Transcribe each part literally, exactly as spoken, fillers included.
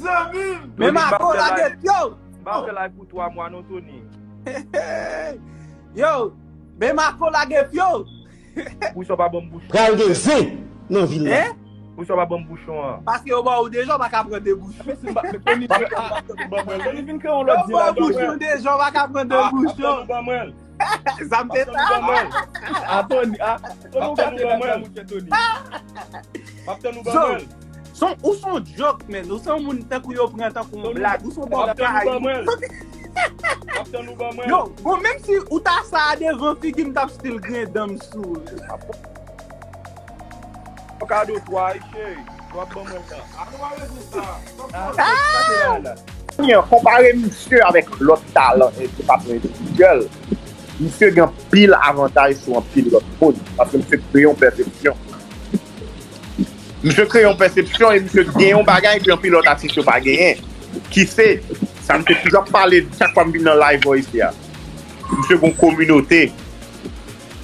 Mezanmi! Men Mako lage fyo! M pa fè live pou twa mwa non, Tony. Yo, men Mako lage fyo! Poukisa w pa ban m bouchon? Pral gen zen nan vil la. Hein? Poukisa w pa ban m bouchon an? Paske yo ba ou deja, w pa ka pran de bouchon. Tony vin kreye yon lòt di la. Yo ba w bouchon deja, w pa ka pran de bouchon. Sa m te ta. A Tony, a Tony, ou gate bagay mouche Tony. M ap tann ou ban mwen. Son, ou son joke, man. Ou son moun tankou yo pran tankou yon blag. Ou son bòkay. M ap tann ou ban mwen. Yo, bon, menm si ou ta sa a devan figi m, t ap still griyen dan m sou ou. Yon kado twa, cheri. W ap ban mwen l nan. Anou pa bezwen sa. Konpare misye avèk lòt talan e de fason endividyèl, misye gen anpil avantaj sou anpil lòt moun, paske misye kreye yon pèsepsyon. Misye kreye yon pèsepsyon e misye gen yon bagay ke anpil lòt atis yo pa genyen, ki se, sa misye toujou ap pale chak fwa m vin nan live isi a. Misye gen yon kominote.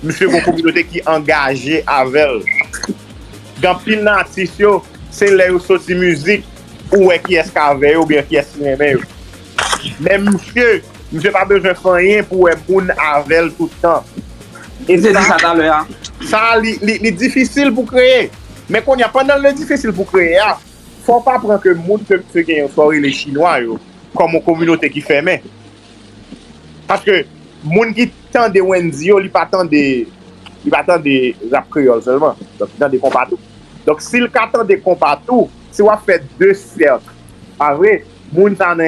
Misye gen yon kominote ki angaje avè l. Gen anpil nan atis yo, se lè yo soti mizik, ou wè kiyès k avè yo oubyen kiyès ki renmen yo. Men misye, misye pa bezwen fè anyen pou wè moun avè l tout tan. E sa, sa, li, li, li difisil pou kreye. Men kounye a, pandan l difisil pou kreye a, fò w pa pran ke moun ke misye genyen, sa w rele chinwa yo, kòm yon kominote ki fèmen. Paske moun ki tande Wendy yo, li pa tande, li pa tande rap kreyòl sèlman. Donk, li tande konpa tou. Donk, si l ka tande konpa tou, si w ap fè de sèk, pa vre, moun sa nan